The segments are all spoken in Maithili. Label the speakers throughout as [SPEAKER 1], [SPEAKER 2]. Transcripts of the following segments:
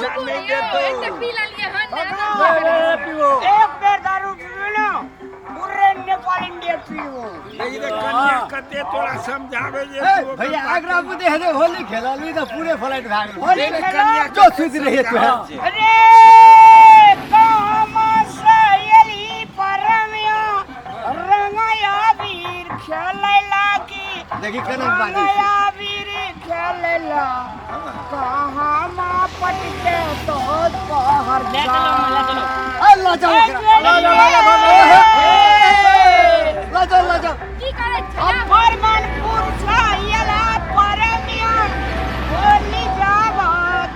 [SPEAKER 1] पैसा
[SPEAKER 2] रुकू
[SPEAKER 1] नहि
[SPEAKER 2] यौ,
[SPEAKER 1] देतौ।
[SPEAKER 2] एते पी लेलियै हन ने,
[SPEAKER 3] पीबो।
[SPEAKER 4] एक बेर दारू पीबो ना, पूरे नेपाल इंडिया पीबो।
[SPEAKER 1] नहीं रे कन्या, कते तोरा समझावे जे
[SPEAKER 3] ए,
[SPEAKER 1] तू ओकर
[SPEAKER 3] भैया
[SPEAKER 1] बात
[SPEAKER 3] अगरा बुदे हेदे होली खेलली त पूरे फ्लाइट भाग गेल।
[SPEAKER 4] होली
[SPEAKER 1] रे
[SPEAKER 4] खेलो।
[SPEAKER 1] कन्या,
[SPEAKER 3] जो सुति रहिए तू।
[SPEAKER 1] समझावे छै।
[SPEAKER 4] अरे कहाँ से एली परमिया, रंगया वीर खेलैला की,
[SPEAKER 3] देखी केना बाजै छै।
[SPEAKER 4] रंगया वीर खेलैला कहाँ मा पटके तो पहर
[SPEAKER 5] ले चलो, ले चलो।
[SPEAKER 3] ए, ल जाओ ओकरा। ल, ल, ल, ल, ल, ल जाओ, ल जाओ।
[SPEAKER 2] की करै छै?
[SPEAKER 4] फरमानपुर छायला परमिया, होली जावा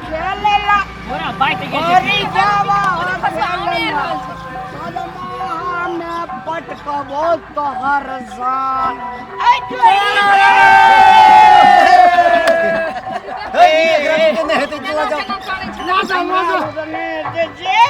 [SPEAKER 4] खेलैला,
[SPEAKER 5] बोरा बाइट गेल छै।
[SPEAKER 4] होली जावा
[SPEAKER 2] आने
[SPEAKER 4] खेलैला
[SPEAKER 2] रहल छै।
[SPEAKER 4] सदमा में पटकबो तोहर जान। ऐ
[SPEAKER 3] हे, एकरा बुते नहि हेतै, ल जाओ।
[SPEAKER 2] केना करै छै?
[SPEAKER 3] ल जाओ, ल जाओ।
[SPEAKER 4] जे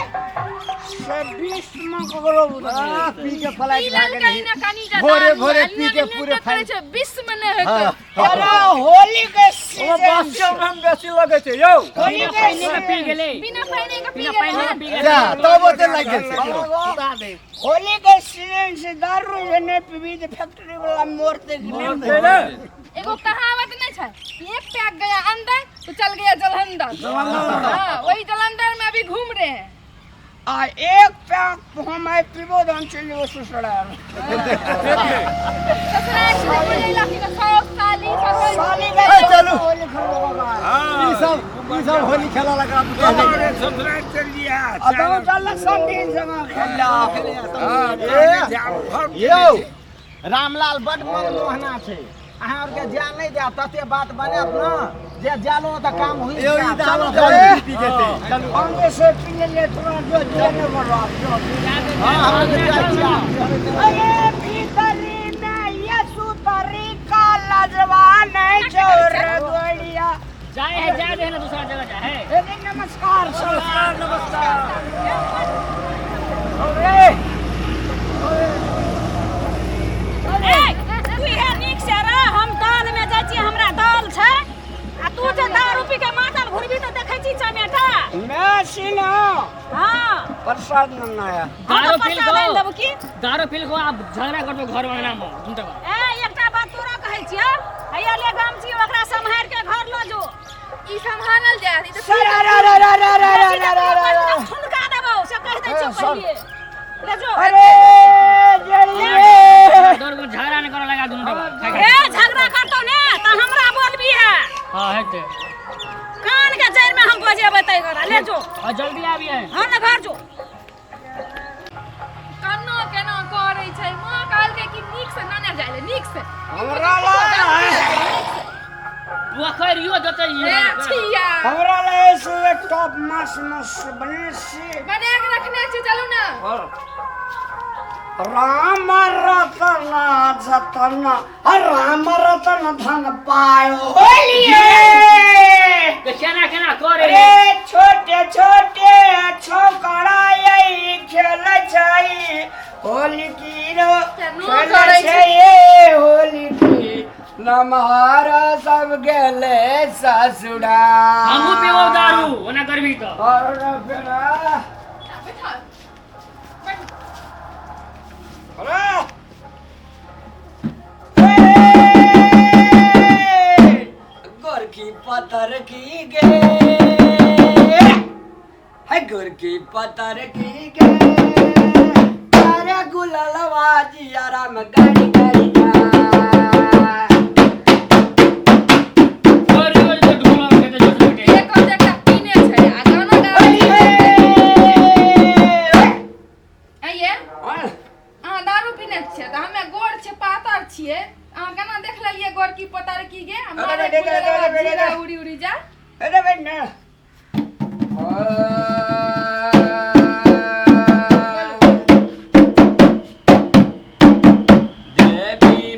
[SPEAKER 4] से 20 में ककरो
[SPEAKER 3] आ, पी के फ्लाइट
[SPEAKER 2] पी
[SPEAKER 3] भाग
[SPEAKER 2] लेलकै
[SPEAKER 3] गेल।
[SPEAKER 2] ने कनी जा
[SPEAKER 3] भोरे
[SPEAKER 2] दारू,
[SPEAKER 3] भोरे
[SPEAKER 2] आ
[SPEAKER 3] पी के
[SPEAKER 2] लिना
[SPEAKER 3] पूरे
[SPEAKER 2] करै
[SPEAKER 3] फाइल।
[SPEAKER 2] छै, विश्व में नहि हेतै।
[SPEAKER 3] हाँ।
[SPEAKER 4] अरे होली के
[SPEAKER 6] ओ
[SPEAKER 4] सीजन
[SPEAKER 6] बासियो में हम बेसी लगै छै यौ।
[SPEAKER 4] होली
[SPEAKER 5] बिना
[SPEAKER 4] के
[SPEAKER 5] पानि के पी
[SPEAKER 4] सीजन
[SPEAKER 5] गेलै।
[SPEAKER 2] बिना पानि के पी
[SPEAKER 5] बिना
[SPEAKER 2] गेलै
[SPEAKER 5] पानि के
[SPEAKER 2] हन।
[SPEAKER 5] पी गेलै।
[SPEAKER 3] जा तब ओते लागि गेल छै।
[SPEAKER 4] होली के सीजन से दारू जे नहीं पीबी तो फैक्ट्री वाला मोरते कि नहीं?
[SPEAKER 6] ने
[SPEAKER 2] एगो कहावत नहीं छै कि एक पैक गया अंदर तो चल गया जलंधर। हाँ, वही जलंधर में अभी घूम रहे हैं।
[SPEAKER 4] आ एक पैक हम आइ पीबो तो हम चलि जेबो ससुराल।
[SPEAKER 2] ससुराल से बोले कि सौ साली सब।
[SPEAKER 4] साली के
[SPEAKER 3] ए, चलू।
[SPEAKER 4] होली खेलबो का।
[SPEAKER 1] हाँ।
[SPEAKER 3] ई सब, ई सब होली खेला लगा बुते
[SPEAKER 1] चलो
[SPEAKER 3] हेतै।
[SPEAKER 1] रे, ससुराल चल लिया।
[SPEAKER 4] आ तो चल संगी संग खेला।
[SPEAKER 1] हाँ, ताकि जाम फर्म।
[SPEAKER 3] यौ,
[SPEAKER 7] रामलाल बड मनमोहना छै, अहाँ आरके जाय नहि देब, तते बात बनायत ने जे जालो तऽ काम हुई।
[SPEAKER 3] यौ, ई तऽ
[SPEAKER 7] चलू,
[SPEAKER 3] आब
[SPEAKER 7] चलू।
[SPEAKER 3] पी जेतै, चलू।
[SPEAKER 4] हम जे से पी लेलियै, तोरा जो जे नहि बनवा जो।
[SPEAKER 7] हँ, हम तऽ जाइ छियै।
[SPEAKER 4] अरे भीतरी में यसु तरीका लजवा नहीं छोड़ गोलिया।
[SPEAKER 5] जाए है, जाए दे ना, दूसरा जगह जाए है।
[SPEAKER 4] अरे नमस्कार सर।
[SPEAKER 6] नमस्कार।
[SPEAKER 8] ए, तू इहे नीक से रह, हम दाल में जाइ छी, हमरा दाल छै आ तू जे दारू पी के मातल घुरबी तऽ देखै छी चमेटा।
[SPEAKER 4] मैं सिना
[SPEAKER 8] हाँ।
[SPEAKER 4] प्रसाद न आया।
[SPEAKER 8] हम
[SPEAKER 5] दारू
[SPEAKER 8] तऽ
[SPEAKER 5] पी
[SPEAKER 8] प्रसाद आनि
[SPEAKER 5] लो।
[SPEAKER 8] देबौ की?
[SPEAKER 5] दारू पी लो, आब झगड़ा करतो घर अंगना में तुम तक।
[SPEAKER 8] ए, एकटा बात तोरा कहै छियौ, हैया ले गमछी, ओकरा सम्हारि के घर लऽ जो।
[SPEAKER 2] ई सम्हारल जायत, ई तऽ
[SPEAKER 4] सर अरे अरे अरे अरे अरे
[SPEAKER 8] बेसी
[SPEAKER 4] अरे अरे
[SPEAKER 8] देखबी
[SPEAKER 4] अरे
[SPEAKER 8] तऽ ठुनका देबौ, से कहि दै छियौ
[SPEAKER 4] ए, सर।
[SPEAKER 8] पहिले। ले जो।
[SPEAKER 4] अरे जड़िए
[SPEAKER 5] दौड़ को झगड़ा नहीं करे लगा दुनू टका।
[SPEAKER 8] ए, झगड़ा करतौ ने तऽ हमरा बोलबी है।
[SPEAKER 5] हां, हेतै।
[SPEAKER 8] कान के जड़ि में हम बजेबै तै गोरा। ले जो।
[SPEAKER 5] और जल्दी आबी है।
[SPEAKER 8] हाँ ने, घर जो।
[SPEAKER 2] कन्नो केना करै छै? माँ कहलकै कि नीक से नाने जाय ले, नीक से।
[SPEAKER 4] हमरा ला
[SPEAKER 5] पोखरियो देतै ई।
[SPEAKER 2] ए छिया।
[SPEAKER 4] हमरा ला ऐसे टॉप मस मस बने से
[SPEAKER 2] बना के रखने छी, चलू ना।
[SPEAKER 4] राम रतन जतन, राम रतन धन पायो होलिए।
[SPEAKER 5] के केना केना करे?
[SPEAKER 4] अरे छोटे छोटे छोकरा यही खेल छै होली की रो
[SPEAKER 2] केनो
[SPEAKER 4] खेल
[SPEAKER 2] करै छै?
[SPEAKER 4] छै ये होली की नमहर सब गेले ससुरा।
[SPEAKER 5] हमहूँ पीबो दारू, ओना करबी तऽ।
[SPEAKER 4] और फिर
[SPEAKER 2] बैठो।
[SPEAKER 4] अरे गोरकी पतर की गे है, गोरकी पतर की गे, अरे गुलालवा जियारा में गाड़ी गाड़ी जा।
[SPEAKER 5] पोखरियो देतै, ढोलक हेतै, जोश बेटे।
[SPEAKER 2] एक और एकटा पीने छै आ गाना गाबै छै। आइये, अहाँ दारू पीने छियै तऽ हमे गोर छै, पातर छियै, अहाँ केना देख लेलियै गोर की पतर की गे?
[SPEAKER 4] अरे बेटे, बेटे, बेटे, बेटे।
[SPEAKER 2] जीरा उड़ी उड़ी जा।
[SPEAKER 4] अरे बेटा, देवी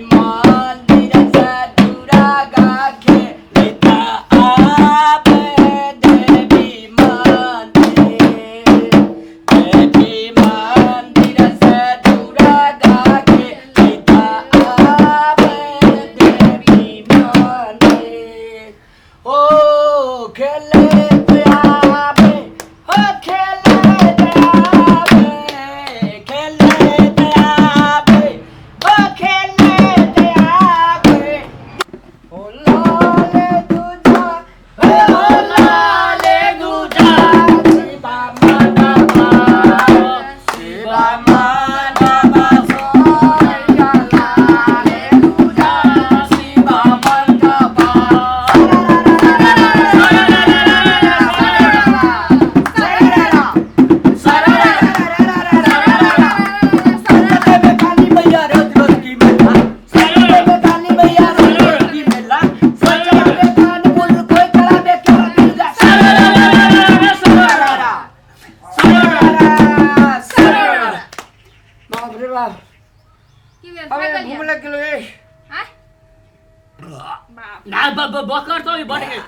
[SPEAKER 5] ना बकर तो बढ़ गेल।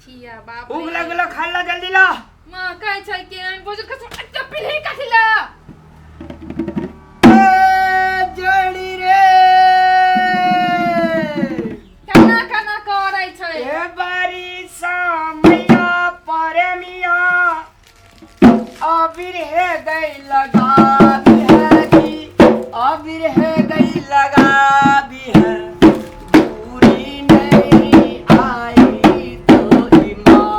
[SPEAKER 2] छिया बाप।
[SPEAKER 4] उगला गुला खा ला जल्दी ला।
[SPEAKER 2] मां कहै छै कि बुजुर्ग कसम अच्छा पिलही कथि ला?
[SPEAKER 4] ए जोड़ी रे
[SPEAKER 2] केना केना करै छै?
[SPEAKER 4] ए बारी सामैया परमिया अबीर हे गई लगा भी है जी, अबीर हे गई लगा भी है, दूरी नहीं आई तो माँ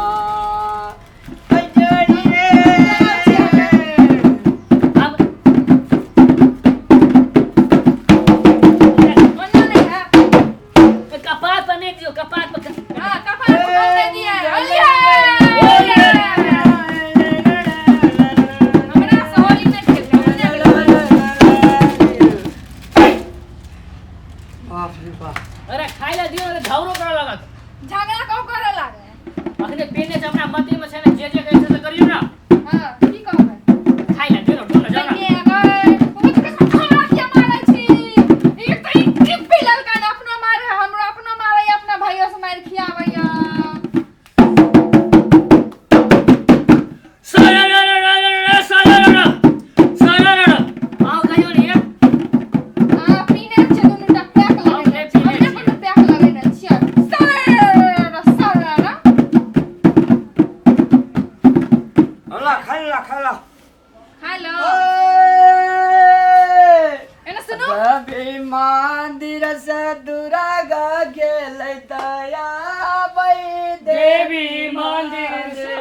[SPEAKER 4] जोड़ी रे।
[SPEAKER 5] अब
[SPEAKER 2] ओना नहि है।
[SPEAKER 5] कपार पर नहीं दियो, कपार पर।
[SPEAKER 2] हां, कपार पर नहीं दिया। होली है, हमरा से होली नहि खेलबै, हम नहि खेलबै।
[SPEAKER 4] बाप रे बाप।
[SPEAKER 5] अरे खाइ ला दियो ने, झगड़ो करे लागत।
[SPEAKER 2] झगड़ा कौ करे लागे?
[SPEAKER 5] अखने पीने से हमरा मती में छै ने, जे जे कहै छै से करियौ ना।
[SPEAKER 2] हां, की कहबै?
[SPEAKER 5] खाइ ला दियो, ढोल जाओ ना।
[SPEAKER 2] ये गए बहुत कसम हमरा किया मारै छी? एक तऽ ई टिप्पी ललका ने अपनो मारे, हमरो अपनो मारे, अपना भाइयो से मारि खियाबैया।
[SPEAKER 5] आउ कहियो ने।
[SPEAKER 2] आ पीने छै दुनू टा पैक लगेने
[SPEAKER 5] हम
[SPEAKER 2] छै।
[SPEAKER 5] नहि पीने
[SPEAKER 2] हमरे
[SPEAKER 5] छियै।
[SPEAKER 2] कोनो पैक लगेने छियै सर सर।
[SPEAKER 4] ला खा ला खा ला।
[SPEAKER 2] हेलो, एने सुनू।
[SPEAKER 4] कभी मंदिर से दुर्गा गेलै दया
[SPEAKER 5] देवी मंदिर से।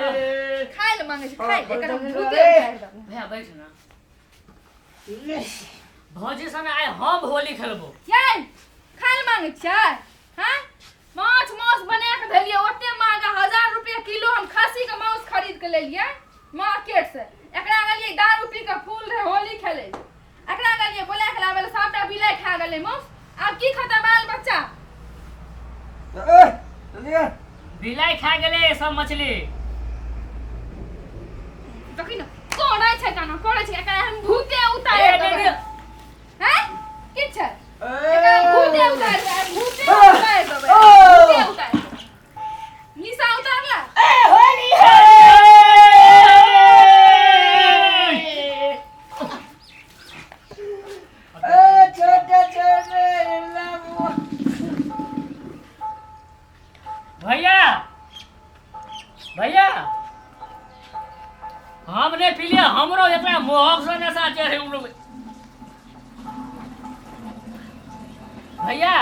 [SPEAKER 2] खाइ ले मांगे छै, खाइ ले, एकर हम भूते उतारि देबै।
[SPEAKER 5] भैया बैठ ना, भौजी संगे आइ हम होली खेलबो।
[SPEAKER 2] यै, खाइ ले मांगे छियै? हैं, माछ मांस बना के धेलियै ओते महंगा, 1000 रुपया किलो हम खस्सी के मांस खरीद के लेलियै मार्केट से। एकरा गेलियै दारू पी के फूल रहे होली खेले, एकरा गेलियै बोला के लाबै ले, सबटा बिलाइ खा गेलै मांस। आब की खेतै बाल बच्चा?
[SPEAKER 5] बिलाइ खा गेलै सब मछली।
[SPEAKER 2] देखी ने करै छै, केना करै छै, एकरा हम भूते उतारि
[SPEAKER 5] ए,
[SPEAKER 2] देबै।
[SPEAKER 5] दे, दे।
[SPEAKER 2] हैं, की छै? एकरा हम भूते उतारि देबै, भूते उतारि देबै, भूते उतारि देबै। निशा उतारला।
[SPEAKER 4] होली ए छोटे छोटे लम्बा।
[SPEAKER 5] भैया भैया हम नहीं पीलिए, हमरो इतना मोहक से नशा चढ़े उम्रो। भैया